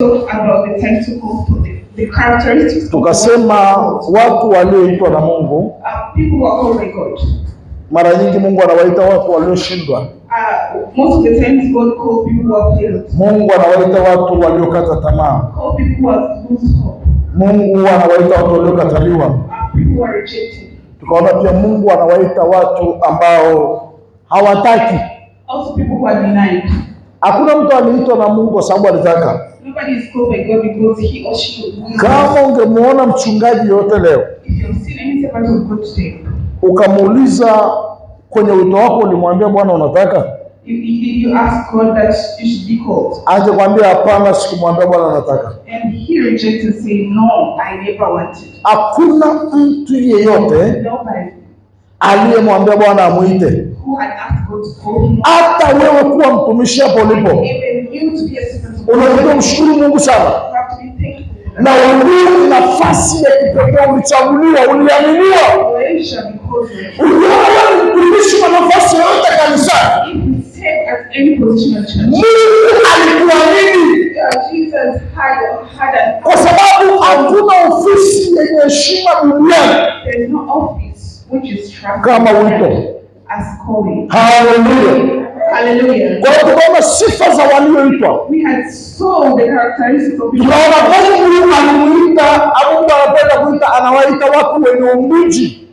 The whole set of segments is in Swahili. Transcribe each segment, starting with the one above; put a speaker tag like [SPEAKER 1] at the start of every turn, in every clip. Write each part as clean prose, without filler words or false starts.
[SPEAKER 1] Talk about the title called the characteristics of
[SPEAKER 2] Tukasema
[SPEAKER 1] God.
[SPEAKER 2] Watu walioitwa na Mungu,
[SPEAKER 1] People who are called by God.
[SPEAKER 2] Mara nyingi Mungu anawaita watu walioshindwa.
[SPEAKER 1] Most of the times God calls people who have failed.
[SPEAKER 2] Mungu anawaita watu waliokata tamaa.
[SPEAKER 1] Call people who have lost hope.
[SPEAKER 2] Mungu anawaita watu waliokataliwa.
[SPEAKER 1] People who are rejected.
[SPEAKER 2] Tukaona pia Mungu anawaita watu ambao hawataki.
[SPEAKER 1] Also people who are denied.
[SPEAKER 2] Hakuna mtu aliitwa na Mungu kwa sababu alitaka.
[SPEAKER 1] Nobody is called by God because he or she wills.
[SPEAKER 2] Kama ungemuona mchungaji yote leo
[SPEAKER 1] If you've seen any servant of God today,
[SPEAKER 2] ukamuuliza kwenye wito wako, ulimwambia Bwana unataka?
[SPEAKER 1] you ask God that you should be called.
[SPEAKER 2] Angekwambia hapana, sikumwambia Bwana nataka.
[SPEAKER 1] And he rejects and say, "No, I never wanted."
[SPEAKER 2] Hakuna mtu yeyote
[SPEAKER 1] Nobody
[SPEAKER 2] aliyemwambia Bwana amwite.
[SPEAKER 1] Who had asked God to call him.
[SPEAKER 2] Hata wewe kuwa mtumishi hapo ulipo,
[SPEAKER 1] Even you to be a servant of God,
[SPEAKER 2] unatakiwa mshukuru Mungu sana,
[SPEAKER 1] you have to be thankful for
[SPEAKER 2] na
[SPEAKER 1] that.
[SPEAKER 2] uliwe nafasi ya kipekee, ulichaguliwa, uliaminiwa.
[SPEAKER 1] Pleasure because of
[SPEAKER 2] Uliona wewe ni mtumishi wa nafasi yoyote kanisani,
[SPEAKER 1] if you serve at any position in church,
[SPEAKER 2] Mungu alikuamini
[SPEAKER 1] Jesus had an
[SPEAKER 2] kwa sababu hakuna ofisi yenye heshima duniani
[SPEAKER 1] there is no office which is trusted
[SPEAKER 2] kama wito.
[SPEAKER 1] As calling.
[SPEAKER 2] Haleluya!
[SPEAKER 1] Hallelujah.
[SPEAKER 2] Kwa hiyo tukaona sifa za walioitwa,
[SPEAKER 1] We had saw the characteristics of people.
[SPEAKER 2] tukaona Mungu alimuita, Mungu anapenda kuita, anawaita watu wenye umbuji.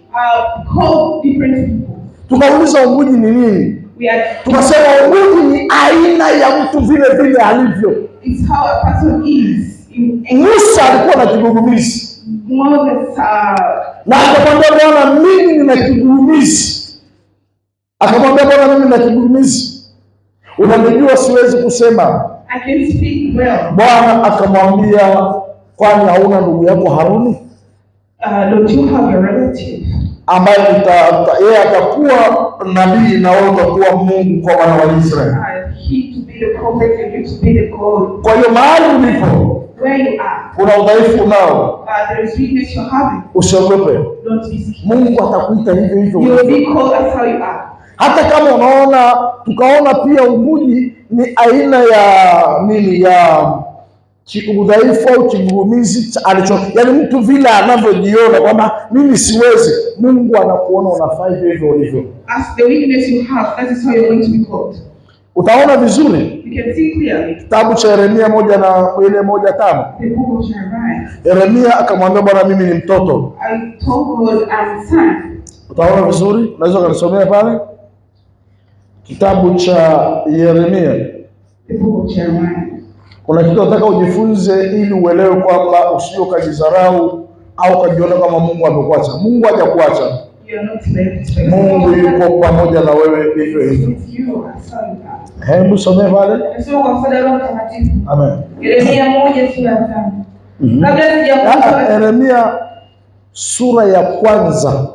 [SPEAKER 1] Called different people.
[SPEAKER 2] Tukauliza umbuji ni nini?
[SPEAKER 1] We had
[SPEAKER 2] Tukasema umbuji ni aina ya mtu vile vile alivyo.
[SPEAKER 1] It's how a person is. In
[SPEAKER 2] Musa alikuwa na kigugumizi
[SPEAKER 1] Moses,
[SPEAKER 2] na akamwambia Bwana, mimi nina kigugumizi. Akamwambia Bwana, mimi nina kigugumizi, unanijua siwezi kusema.
[SPEAKER 1] I can speak well.
[SPEAKER 2] Bwana akamwambia, kwani hauna ndugu yako Haruni
[SPEAKER 1] Don't you have a relative
[SPEAKER 2] ambaye yeye atakuwa nabii na wewe utakuwa Mungu kwa wana wa Israeli?
[SPEAKER 1] He to be the prophet and you to be the God.
[SPEAKER 2] Kwa hiyo mahali ulipo
[SPEAKER 1] Where you are,
[SPEAKER 2] kuna udhaifu unao,
[SPEAKER 1] there is weakness you're having.
[SPEAKER 2] usiogope.
[SPEAKER 1] Don't be scared.
[SPEAKER 2] Mungu atakuita hivyo hivyo
[SPEAKER 1] You will
[SPEAKER 2] ulivyo.
[SPEAKER 1] be called as how you are.
[SPEAKER 2] Hata kama unaona, tukaona pia umbuji ni aina ya nini ya udhaifu au kigugumizi alicho, yaani mtu vile anavyojiona kwamba mimi siwezi, Mungu anakuona unafaa hivyo hivyo ulivyo.
[SPEAKER 1] As the weakness you have, that is how you're going to be called.
[SPEAKER 2] Utaona vizuri
[SPEAKER 1] You can see clearly
[SPEAKER 2] kitabu cha Yeremia 1 na ile 1:5.
[SPEAKER 1] The book of Jeremiah.
[SPEAKER 2] Yeremia akamwambia Bwana, mimi ni mtoto.
[SPEAKER 1] I told God, I'm son.
[SPEAKER 2] Utaona vizuri, unaweza ukanisomea pale kitabu cha Yeremia.
[SPEAKER 1] The book of Jeremiah.
[SPEAKER 2] Kuna kitu nataka ujifunze ili uelewe kwamba usije ukajidharau au ukajiona kama Mungu amekuacha. Mungu hajakuacha.
[SPEAKER 1] You are not left by
[SPEAKER 2] Mungu yuko pamoja na wewe hivyo hivyo.
[SPEAKER 1] With you as how you are.
[SPEAKER 2] Hebu somee pale.
[SPEAKER 3] Nasoma kwa msaada wa Roho Mtakatifu.
[SPEAKER 2] Amen.
[SPEAKER 3] Yeremia 1 sura ya 5. Kabla sijakuumba
[SPEAKER 2] Yeremia sura ya kwanza.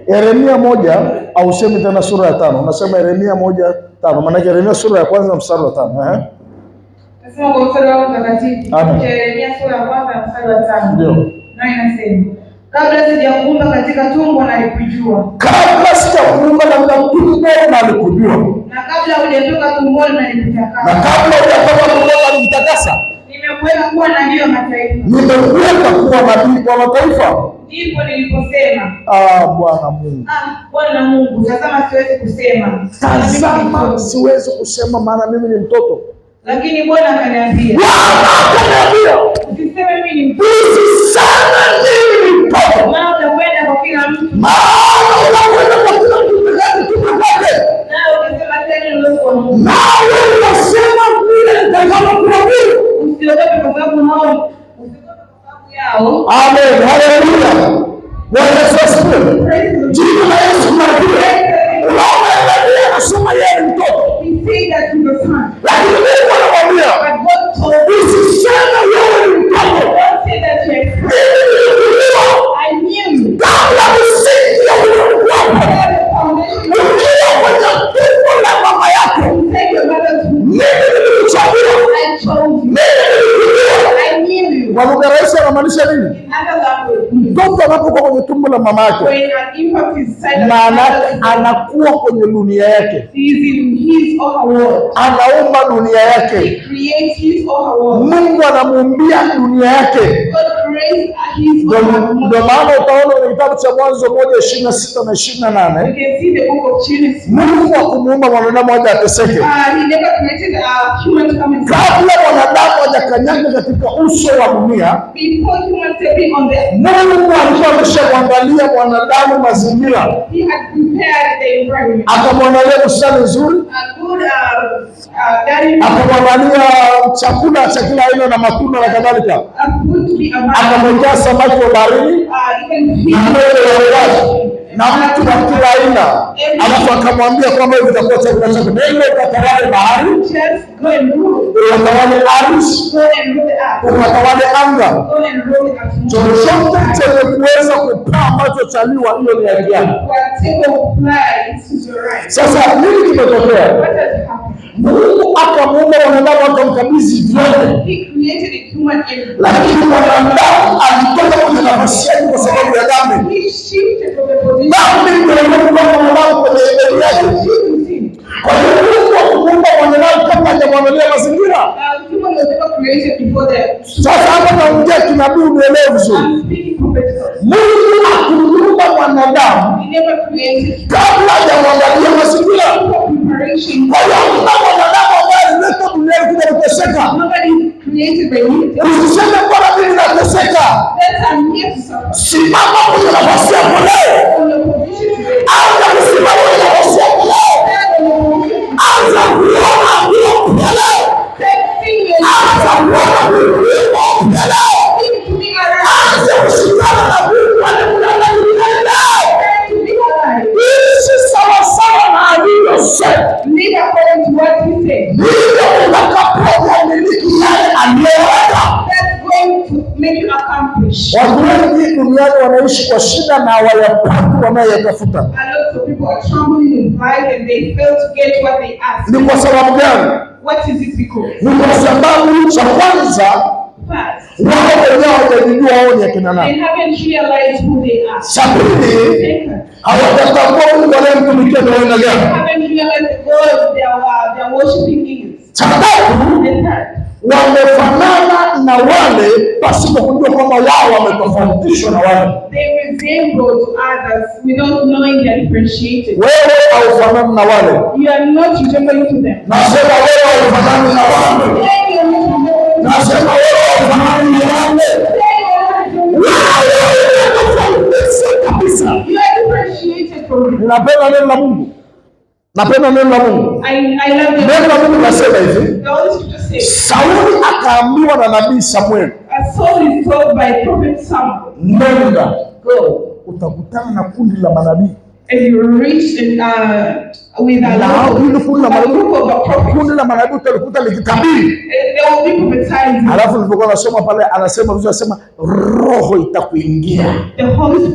[SPEAKER 2] Yeremia 1 ausemi tena sura ya 5, unasema Yeremia 1:5. Maanake Yeremia sura ya kwanza mstari wa 5. Eh?
[SPEAKER 3] Nasoma kwa msaada wa Roho Mtakatifu.
[SPEAKER 2] Amen.
[SPEAKER 3] Cha Yeremia sura ya kwanza mstari wa 5.
[SPEAKER 2] Ndio.
[SPEAKER 3] Nayo inasema, kabla sijakuumba katika tumbo nalikujua,
[SPEAKER 2] Kabla sijakuumba katika tumbo nalikujua,
[SPEAKER 3] na kabla hujatoka tumboni
[SPEAKER 2] na
[SPEAKER 3] nalikutakasa.
[SPEAKER 2] Kabla hujatoka tumboni nalikutakasa,
[SPEAKER 3] Nimekuweka kuwa nabii wa mataifa.
[SPEAKER 2] Nimekuweka kuwa nabii kwa mataifa.
[SPEAKER 3] Ndipo niliposema,
[SPEAKER 2] Ah, Bwana Mungu,
[SPEAKER 3] ah, Bwana Mungu, tazama siwezi kusema.
[SPEAKER 2] Tazama siwezi kusema, maana mimi ni mtoto.
[SPEAKER 3] Lakini Bwana akaniambia,
[SPEAKER 2] Bwana akaniambia,
[SPEAKER 3] usiseme mimi ni mtoto,
[SPEAKER 2] usiseme mimi ni mtoto,
[SPEAKER 3] maana utakwenda kwa kila mtu,
[SPEAKER 2] maana unakwenda kwa kila mtu peke yake,
[SPEAKER 3] nawe utasema tena neno kwa Mungu.
[SPEAKER 2] Nawe unasema vile nitakavyokuamuru.
[SPEAKER 3] Usiogope kwa sababu hao, usiogope kwa sababu yao,
[SPEAKER 2] Amen, haleluya. Bwana Yesu asifiwe. Jina la Yesu libarikiwe. Unaona, Yeremia anasema yeye ni mtoto,
[SPEAKER 1] He said that he's a son.
[SPEAKER 2] Lakini Mungu anamwambia
[SPEAKER 1] But God told
[SPEAKER 2] usiseme wewe ni mtoto.
[SPEAKER 1] Don't say that you're a son.
[SPEAKER 2] Mimi nilikujua
[SPEAKER 1] I knew you.
[SPEAKER 2] kabla misingi ya ulimwengu wako,
[SPEAKER 1] Before the foundation
[SPEAKER 2] ukiwa kwenye tumbo la mama yako,
[SPEAKER 1] inside your mother's womb,
[SPEAKER 2] mimi nilikuchagua,
[SPEAKER 1] I chose you.
[SPEAKER 2] Mimi nilikujua.
[SPEAKER 1] I knew you.
[SPEAKER 2] Kwa lugha rahisi anamaanisha nini?
[SPEAKER 1] In other language,
[SPEAKER 2] Mtoto Mtoto anapokuwa kwenye tumbo la mama yake,
[SPEAKER 1] When an infant is inside the
[SPEAKER 2] maana yake
[SPEAKER 1] mother's womb,
[SPEAKER 2] anakuwa kwenye dunia yake,
[SPEAKER 1] he is in his or her world.
[SPEAKER 2] anaumba dunia yake.
[SPEAKER 1] He creates his or her world.
[SPEAKER 2] Mungu anamuumbia dunia yake.
[SPEAKER 1] God creates his or her
[SPEAKER 2] Ndio
[SPEAKER 1] world.
[SPEAKER 2] maana utaona kwenye kitabu cha Mwanzo 1:26 na 28,
[SPEAKER 1] You can see the book of Genesis.
[SPEAKER 2] Mungu hakumuumba mwanadamu aje ateseke.
[SPEAKER 1] He never created a human to come and suffer.
[SPEAKER 2] Kabla mwanadamu hajakanyaga katika uso wa dunia,
[SPEAKER 1] Before human stepping on the
[SPEAKER 2] Mungu alikuwa ameshamwandalia mwanadamu mazingira,
[SPEAKER 1] he had prepared the environment.
[SPEAKER 2] akamwandalia bustani nzuri,
[SPEAKER 1] A good garden,
[SPEAKER 2] akamwandalia chakula cha kila aina na matunda na kadhalika,
[SPEAKER 1] a food to be abound.
[SPEAKER 2] akamwekea samaki wa baharini
[SPEAKER 1] Even
[SPEAKER 2] na
[SPEAKER 1] fish.
[SPEAKER 2] ndege wa angani na mtu wa kila aina, alafu akamwambia kwamba hivi vitakuwa chakula chako, nenda ukatawale bahari,
[SPEAKER 1] Just go and rule.
[SPEAKER 2] ukatawale ardhi,
[SPEAKER 1] Go and rule the earth.
[SPEAKER 2] ukatawale anga.
[SPEAKER 1] Go and rule the atmosphere.
[SPEAKER 2] Chochote chenye kuweza kupaa ambacho chaliwa, hiyo ni haki yako.
[SPEAKER 1] Whatever will fly, it is your right.
[SPEAKER 2] Sasa nini kimetokea?
[SPEAKER 1] What has happened?
[SPEAKER 2] Mungu akamuumba mwanadamu akamkabidhi vyote,
[SPEAKER 1] He created a human in.
[SPEAKER 2] lakini mwanadamu alitoka kwenye nafasi yake kwa sababu ya dhambi.
[SPEAKER 1] He shifted from the position.
[SPEAKER 2] Dhambi ndio iliyomuumba mwanadamu kwenye edeni yake.
[SPEAKER 1] He sin.
[SPEAKER 2] Kwa hiyo Mungu hakumuumba mwanadamu kabla hajamwandalia mazingira.
[SPEAKER 1] Human was never created before that.
[SPEAKER 2] Sasa hapa naongea kinabii, unielewe vizuri.
[SPEAKER 1] I'm speaking prophetically.
[SPEAKER 2] Mungu hakumuumba mwanadamu
[SPEAKER 1] He never created
[SPEAKER 2] kabla hajamwandalia mazingira.
[SPEAKER 1] for preparation.
[SPEAKER 2] Kwa hiyo hakuna mwanadamu ambaye aliletwa duniani kuja kuteseka.
[SPEAKER 1] Nobody is created by me.
[SPEAKER 2] Usiseme bwana, mimi nateseka.
[SPEAKER 1] That I'm here to suffer.
[SPEAKER 2] Simama kwenye nafasi yako leo.
[SPEAKER 1] On your position today.
[SPEAKER 2] Anza kusimama kwenye nafasi yako leo.
[SPEAKER 1] Stand on your position.
[SPEAKER 2] Anza kuona mpya leo.
[SPEAKER 1] Take thing
[SPEAKER 2] Anza kuona mpya leo.
[SPEAKER 1] Think to be alive.
[SPEAKER 2] Anza kushindana na Mungu aliyekuumba duniani leo.
[SPEAKER 1] Try to be alive.
[SPEAKER 2] Ishi sawasawa na aliyosema,
[SPEAKER 1] Live according to what he said.
[SPEAKER 2] ndivyo utakapoyamiliki yale aliyoweka.
[SPEAKER 1] That's going to make you accomplish.
[SPEAKER 2] Watu wengi duniani wanaishi kwa shida na hawayapati wanayoyatafuta.
[SPEAKER 1] A lot of people are trembling in life and they fail to get what they ask.
[SPEAKER 2] Ni kwa sababu gani?
[SPEAKER 1] What is it because?
[SPEAKER 2] Ni kwa sababu cha kwanza,
[SPEAKER 1] First,
[SPEAKER 2] wao wenyewe hawajajijua wao ni akina
[SPEAKER 1] they
[SPEAKER 2] nani.
[SPEAKER 1] haven't realized who they are.
[SPEAKER 2] Cha pili,
[SPEAKER 1] Second,
[SPEAKER 2] hawajatambua Mungu anayemtumikia ni wa aina
[SPEAKER 1] they
[SPEAKER 2] gani.
[SPEAKER 1] haven't realized the God they are worshiping is.
[SPEAKER 2] Cha tatu,
[SPEAKER 1] The third,
[SPEAKER 2] wamefanana na wale pasipo kujua kwamba wao wametofautishwa na wale.
[SPEAKER 1] they resemble to others without knowing they are differentiated.
[SPEAKER 2] Wewe haufanani na wale,
[SPEAKER 1] You are not resembling to them.
[SPEAKER 2] nasema wewe haufanani na wale,
[SPEAKER 1] Say you are not resembling to them.
[SPEAKER 2] nasema wewe haufanani na wale.
[SPEAKER 1] Say you are not resembling.
[SPEAKER 2] Wewe umetofautishwa kabisa.
[SPEAKER 1] You are differentiated from them.
[SPEAKER 2] Ninapenda neno la Mungu, napenda neno la Mungu.
[SPEAKER 1] I love the
[SPEAKER 2] Neno la Mungu linasema hivi,
[SPEAKER 1] The Holy Scripture says,
[SPEAKER 2] Sauli akaambiwa na nabii Samueli,
[SPEAKER 1] a soul is told by Prophet Samuel,
[SPEAKER 2] nenda
[SPEAKER 1] go.
[SPEAKER 2] utakutana na kundi la manabii
[SPEAKER 1] And you reach in, with a
[SPEAKER 2] na hao hili kundi la
[SPEAKER 1] a
[SPEAKER 2] manabii,
[SPEAKER 1] group of prophets.
[SPEAKER 2] kundi la manabii utalikuta likitabiri.
[SPEAKER 1] And they will be prophesying.
[SPEAKER 2] Alafu nilipokuwa nasoma pale, anasema vizuri, anasema roho itakuingia,
[SPEAKER 1] The Holy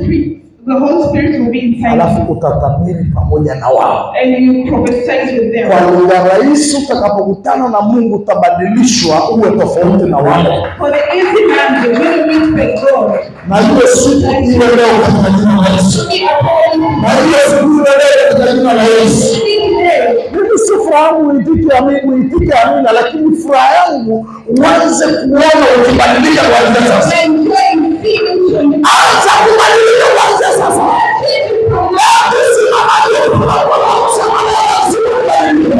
[SPEAKER 1] Spirit will be inside
[SPEAKER 2] alafu
[SPEAKER 1] you.
[SPEAKER 2] utatabiri pamoja na wao.
[SPEAKER 1] And you prophesy with them.
[SPEAKER 2] Kwa lugha rahisi, utakapokutana na Mungu utabadilishwa uwe tofauti na wale.
[SPEAKER 1] For the easy man, when you meet with God,
[SPEAKER 2] Na hiyo siku iwe leo katika jina la Yesu,
[SPEAKER 1] be according
[SPEAKER 2] na hiyo siku iwe leo katika jina la Yesu.
[SPEAKER 1] to today.
[SPEAKER 2] Mimi si furaha yangu uitike amina, uitike amina, lakini furaha yangu uanze kuona ukibadilika kuanzia sasa.
[SPEAKER 1] And joy in seeing you change.
[SPEAKER 2] Anza kubadilika kuanzia sasa.
[SPEAKER 1] Change from now.
[SPEAKER 2] Simama juu, kusema leo sikubadilika.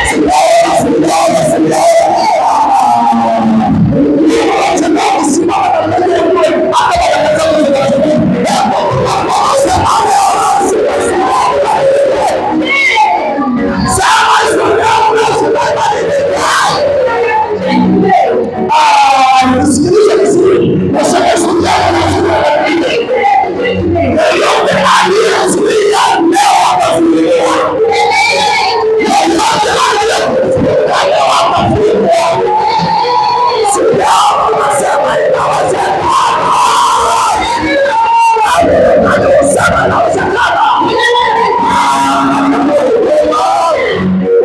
[SPEAKER 2] Sijaona, sijaona, sijaona. Simama na mbele ya Mungu. Hata baraka zangu zitatumika. Sema leo sikubadilika. Sema leo sikubadilika. Ah, nisikilize vizuri. Nasema siku yako lazima ibadilike. Yeyote aliyezuia leo atazuiliwa. Yeyote aliyekufunga leo atafungwa. Siku yako nasema inawezekana. Amini inawezekana.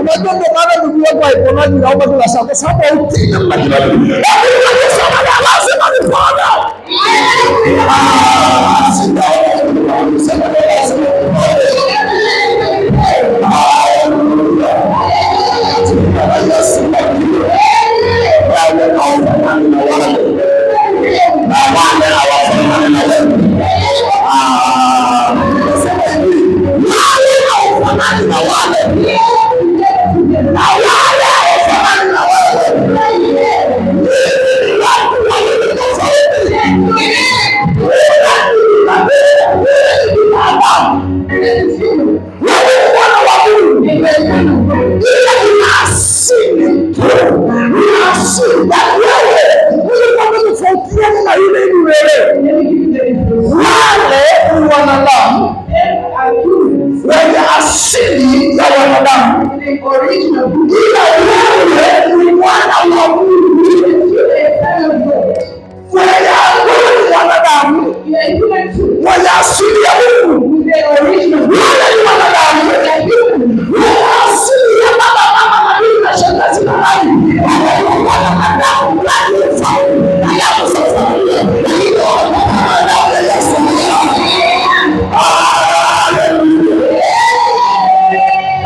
[SPEAKER 2] Unajua ndio maana ndugu yako haiponaji naomba kila saa kwa sababu hautii namna kila kitu. Lakini unasema lazima nipone.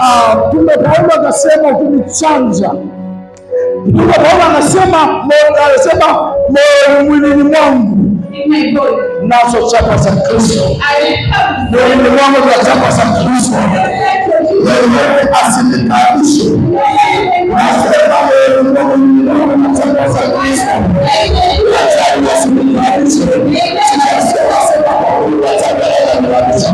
[SPEAKER 2] Ah, Mtume Paulo akasema ukinichanja. Mtume Paulo anasema moyoni mwilini mwangu
[SPEAKER 1] In my body,
[SPEAKER 2] nazo chapa za Kristo.
[SPEAKER 1] I have
[SPEAKER 2] Moyoni mwangu na chapa za Kristo. Yeyote asinitaabishe. Nasema moyoni mwangu na chapa za Kristo. Wachawi wasinitaabishe. Sijasema sema kwa huyu wachawi wananiabisha.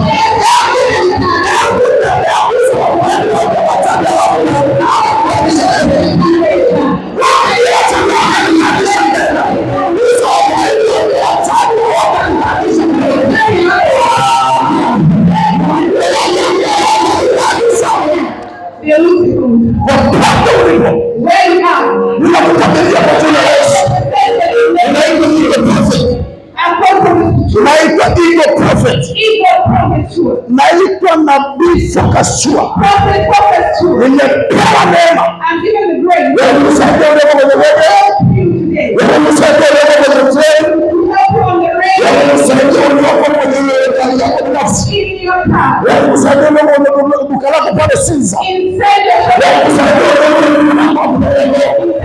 [SPEAKER 1] Beautiful.
[SPEAKER 2] Popote ulipo,
[SPEAKER 1] Where you are,
[SPEAKER 2] ninakutabiria kwa jina la Yesu. Unaitwa Eagle Prophet. Naitwa Eagle Prophet.
[SPEAKER 1] Eagle Prophet Chua.
[SPEAKER 2] Naitwa Nabii Focus Chua.
[SPEAKER 1] Prophet Focus Chua.
[SPEAKER 2] Nimepewa neema
[SPEAKER 1] I'm given the grace
[SPEAKER 2] ya kusaidia ulioko kwenye wewe,
[SPEAKER 1] to you today.
[SPEAKER 2] ya kusaidia ulioko kwenye treni,
[SPEAKER 1] To help you on the
[SPEAKER 2] ya
[SPEAKER 1] rail,
[SPEAKER 2] kusaidia ulioko kwenye gari yako binafsi,
[SPEAKER 1] in your car,
[SPEAKER 2] ya kusaidia ulioko kwenye duka lako pale Sinza,
[SPEAKER 1] inside your shop,
[SPEAKER 2] ya kusaidia ulioko
[SPEAKER 1] inside your shop,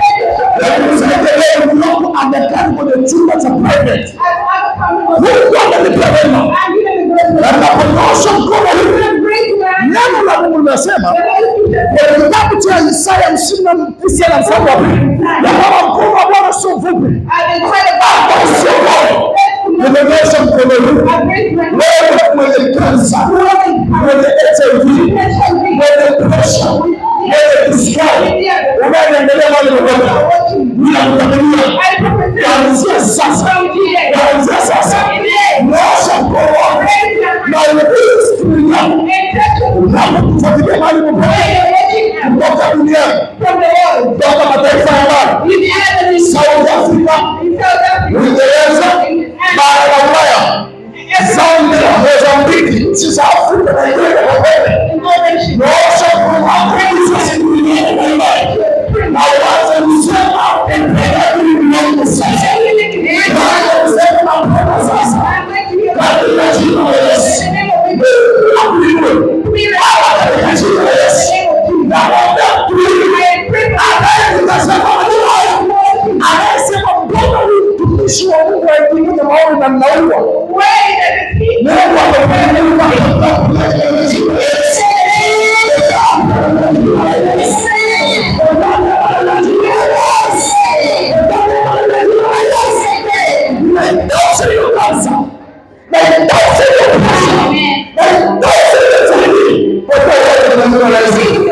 [SPEAKER 2] ya kusaidia wewe ulioko Aga kwenye chumba cha private.
[SPEAKER 1] at other companies.
[SPEAKER 2] Mungu amenipa neema
[SPEAKER 1] I'm given the grace.
[SPEAKER 2] na ninaponyoosha mkono hivi,
[SPEAKER 1] The grace man,
[SPEAKER 2] neno la Mungu linasema
[SPEAKER 1] the Holy Spirit
[SPEAKER 2] kwenye kitabu cha Isaya 59 na mstari wa pili ya kwamba mkono wa Bwana sio mfupi
[SPEAKER 1] at the side of
[SPEAKER 2] hata usiokoe. Nimenyosha mkono huu,
[SPEAKER 1] I raise my hand.
[SPEAKER 2] wewe mwenye kansa, mwenye HIV, mwenye presha, mwenye kisukari, unayeniangalia mahali popote, ninakutabilia
[SPEAKER 1] I prophesy
[SPEAKER 2] kuanzia sasa,
[SPEAKER 1] from today.
[SPEAKER 2] kuanzia sasa, nyosha mkono wako
[SPEAKER 1] Raise your hand
[SPEAKER 2] na uguze skrini yako
[SPEAKER 1] and touch your
[SPEAKER 2] unapotufuatilia mahali popote,
[SPEAKER 1] where you're watching us
[SPEAKER 2] kutoka duniani,
[SPEAKER 1] from the world.
[SPEAKER 2] kutoka mataifa ya mbali,
[SPEAKER 1] In Ireland,
[SPEAKER 2] South Africa,
[SPEAKER 1] in South Africa,
[SPEAKER 2] Uingereza, bara la Ulaya, Zambia, Mozambiki, nchi za Afrika na Nigeria kwa kweli.
[SPEAKER 1] in all nations.
[SPEAKER 2] Nyosha mkono wako gusa skrini yako kwa imani. Na uanze kusema napenda Mungu sasa. Uanze kusema napenda sasa. Katika jina la Yesu. Mungu akuinue. Baba, katika jina la Yesu. Naomba tuinue. Anayetazama majira haya, anayesema mbona huyu mtumishi wa Mungu haingii kwenye maombi na ninaua. Mungu amekuinua katika jina la Yesu. Naitosha hiyo kansa. Naitosha hiyo presha. Naitosha hiyo HIV. Kwa jina la Yesu.